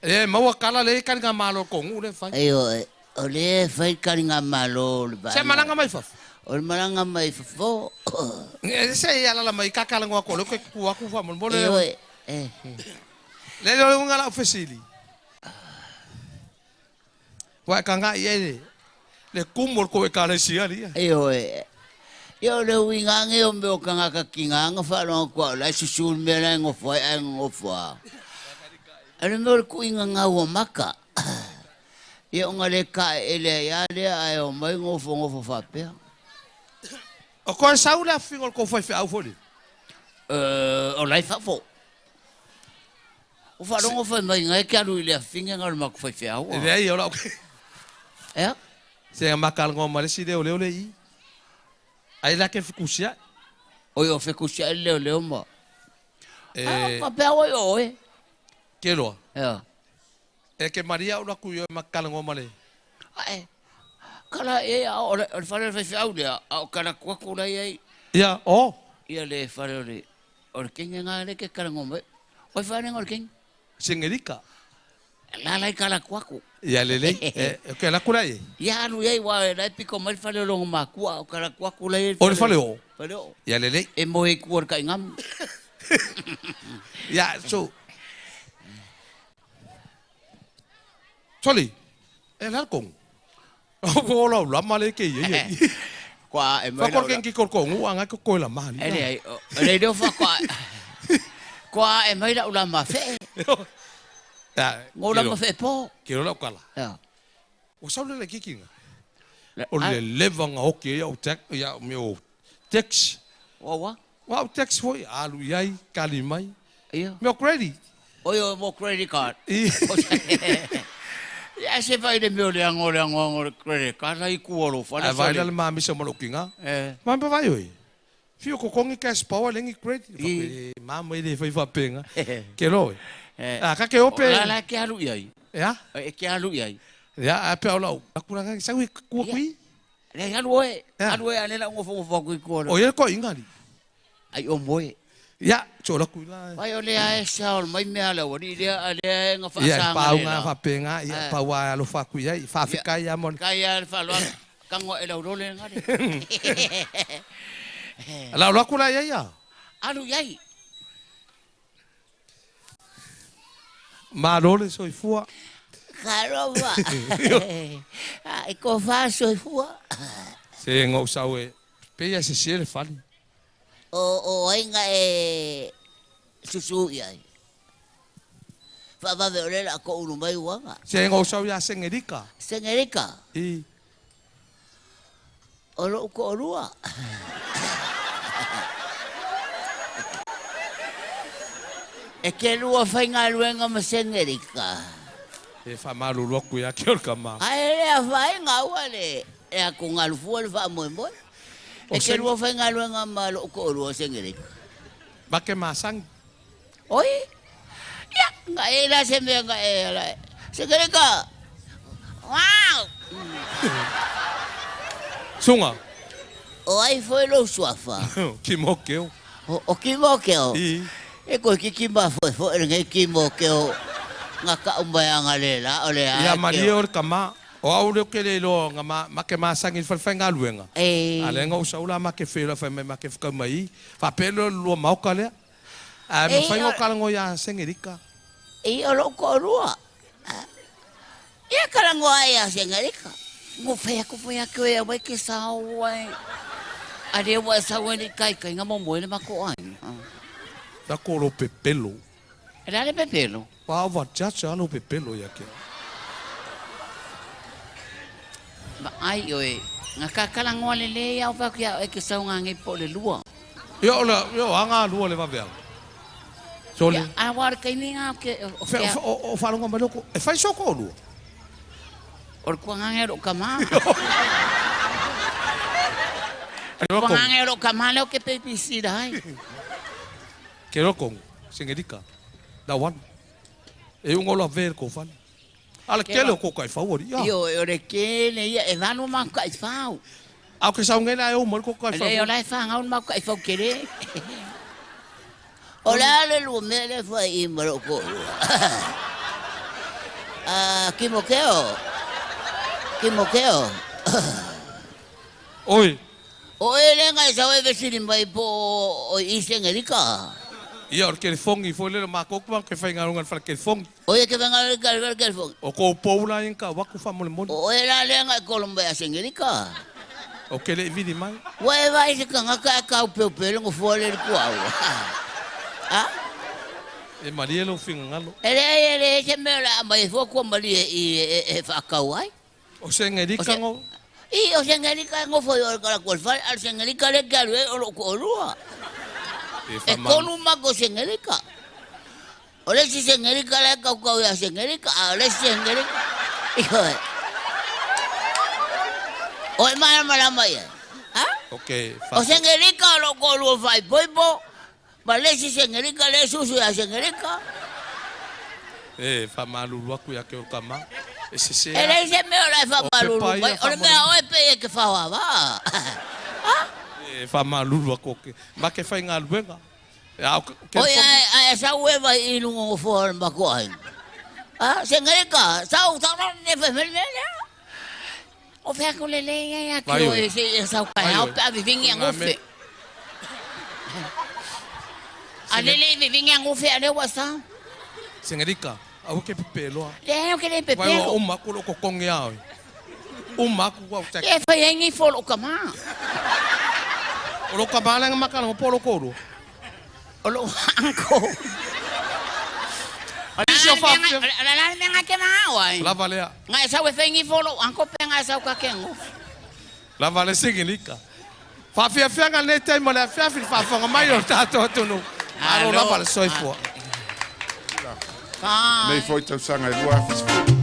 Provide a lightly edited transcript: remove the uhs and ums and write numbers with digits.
E maua kala le taligamalo o kou nuu lea e fai. Ioe, o lea e fai taligamalo o le vaega. Se malaga mai fafo. O le malaga mai fafo. Se i alala mai ka talanoa atu o lea ou te tutu atu faamolemole. Ioe. Leai o le uiga o lau fesili, ua e tagai i ai le tumu o le tou Ekalesia lia. Ioe. Ia o le uiga lava lenei o mea o tagata tiga na faalogo atu au la e susu le mea la e nofo ai ae nonofo lava. O le mea o le tuuina gau o maka. Ia ona le taeele ai lava lea ae omai nofonofo faapea. O toe sau le afifiga o le tou faifeau foi lele? O la e fafo. Ua faalogo fai mai na e te alu i le afine na o le matou faifeau. E leai, o lau... Ea? Se ma talanoa ma le isi leoleo le i. Ai la ke fetusiai. Oi o fetusiai le leoleo ma. E... Ah, faapea oi oe. Ke loa. Ea. E ke maria o atu i ma talanoa ma le. Ae. Kala e a o le fale o le faifeau lea, a o kala atu atu la i ai. Ia, o. Ia le fale o le O le kenge nga le ke kala ngomai. Oi fale ngo le kenge. Sengerika. La lai kala kuaku. Ia lelei. E, e ke la kula i. Ia alu iai wa e lai piko mai le fale o longa makua o kala kuaku lai. O le fale o. Fale o. Ia lelei. E moe i kua le kai ngamu. Ia, so. Soli, e la kongu. O lau lama le ke ia ia. Kua e mai lau. Fakor kenki kor kongu anga ko koe la mali. E leai, o le leo fa kua. Kua e mai lau lama fe. Ya. Ngo lama fe po. Ke lau kala. Ya. Ua sau le le kikinga. O le leva nga oki ia o tax ia me o tax. Ua ua. Ua au tax foi alu iai kali mai. Ia. Me o credit. Oi o mo credit card. Ia se vai le mea o le ango le ango ango le credit card ai kua lo fale. Ai vai le mamisa mo lo kinga. Eh. Ma pa vai oi. Fio ko kongi cash power lengi credit. I. Ma mo ile fai fa penga. Ke lo. A ka ke ope. La la ke alu iai. Ya. E ke alu iai. Ya a pe o lau. Akura ka sau i kua kui. Le alu oe, alu oe ale lau ngofongofo aku i kua. O ia ko ingari. Ai o moe. Ia, tso la kui la. Vai o lea e sa o mai mea le wali lea a lea e nga Ia, whaasanga pau le nga la. whapenga, ia, pau a alofa aku ia, i whawhikai ia mon. Kai a le whaloa, kango e lau role nga le. Lau la kula ia ia. Alu iai. Malo le soifua. Karova. I ko wha soifua. Se ngou sau e pei a se le fale. O ai nga e susu i ai. Whaavave o le la ko ulu mai uanga. Se ngou sau ia Sengerika. Sengerika. I. O lou toalua. E te lua faigaluega ma Sengerika. E faamalulu atu ia te oe le tama. Ae le afaina aua le e atugalu fua le faamoemoe. E te lua faigaluega ma lou toalua o Sengerika. Ma ke masani. Oi, ia, nga e la se mea nga e ala e. Sengerika! Wow! Sunga. O ai foi lou suafa? Timokeo. O Timokeo? I. E koe ki kima foi foi lenei Timokeo nga kau mai anga le la o le a. Ia malie o le tama. O au lea ou te le iloa nga ma ke masani i le falefaigaluega. E. A lea nga ou sau la ma ke feiloai fai mai ma ke whakau mai i. Faapea lea o le lua maoka lea. Ae mafai ona talanoa ia Sengerika. E o lou toalua. Ia talanoa ai ia Sengerika. Ngo whai aku whai ake oe au ai ke sao ai. A lea ua e sau ai le ikaika mo moe le mako ai. Ta ko lo pepelo. E le a le pepelo? Pa ova judge a lo pepelo ia ke. Ma ai oe, nga ka kalangoa le le ia o whai aku ia oe ke sau ngā ngei po le lua. Ia o le ia o anga lua le vave au. Sole. Ia a wa le kaimi nga o ke o ke. O o whalonga mai loko e whai soko o lua. O le kuangange o lou kama. O le kuangange o lou kama lea o ke PPC la ai. Ke roa kongu, sengerika, da walu. E unga o la ve le kofale. A le kele o ko kai fau ori ia. Io o le kele ia e valu ma kai fau. A o ke sau ngela e o mai ko kai fau. Le o la e whangau ma kai fau kele. O le a le lua mea le whai i ma lou ko lua. A Timoteo, Timoteo. Oi. O oe lea na e sau e fesili mai po o i Sengerika. Ia, o le kelefogi foi lele, o matou te matou te faigaluega i le fale kelefogi. O ia te faigaluega i le fale kelefogi. O kou pou la ia na tau atu faamolemole. O oe la lea na e kolo mai ia Sengerika. Ou te le i vili mai. Ua e vaai i se tagata ae taopeopea le nofoa lea i le tuaoi? A? E malie lou finagalo. E leai, e leai se mea o le a aumai ai fua tua malie i i e faatau ai. O Sengerika no. I, o Sengerika e nofo i o i kalaku o le fale, a o le Sengerika lea e te alu ai o lou toalua. E tolu matou Sengerika. O le isi Sengerika la e tautau ia Sengerika, a o le isi Sengerika, ioe. O e malamalama i ai? A? Okay, O Sengerika o lou toalua faaipoipo, ma le isi Sengerika lea e susu ia Sengerika. E faamalulu atu ia te oe tama, e sese E lava. leai se mea o le a e faamalulu O pepa mai, ia o le mea a oe pei e te faoavaa. A? E faamalulu atu, ou te ma te faigaluega. A o ke Oi, ae, ae sau e vai i luga o nofoa o le matou aiga. A, Sengerika, sau, sau, sau, e fai mai le mea lea. O fea ko le lei ai a Vai ki oe. oe se i sau kai Vai hao oe. pe a vivingi a Ngā ngofe. me- A lele i vivingi a ngofe a lea ua sa. Sengerika, aua ke pepeloa. Leai o ke le Vai ua pepelo. uma aku lou totogi a oe. Uma aku ua check. E fai ai nei fo lou tama. O lou tama lea na makalaga po o lou toalua. O lou uncle. O Nisi o faafia. le a le mea nga ke mangao ai. Lava lea. Nga e sau e fai nei fo lou uncle pe nga e sau ka ke ngofe. Lava le Sengerika. Faafiafiaga lenei taimi o le afiafi i le faafofoga mai o le tatou atunuu. Malo lava le soifua. Nei foi tausaga e 2010.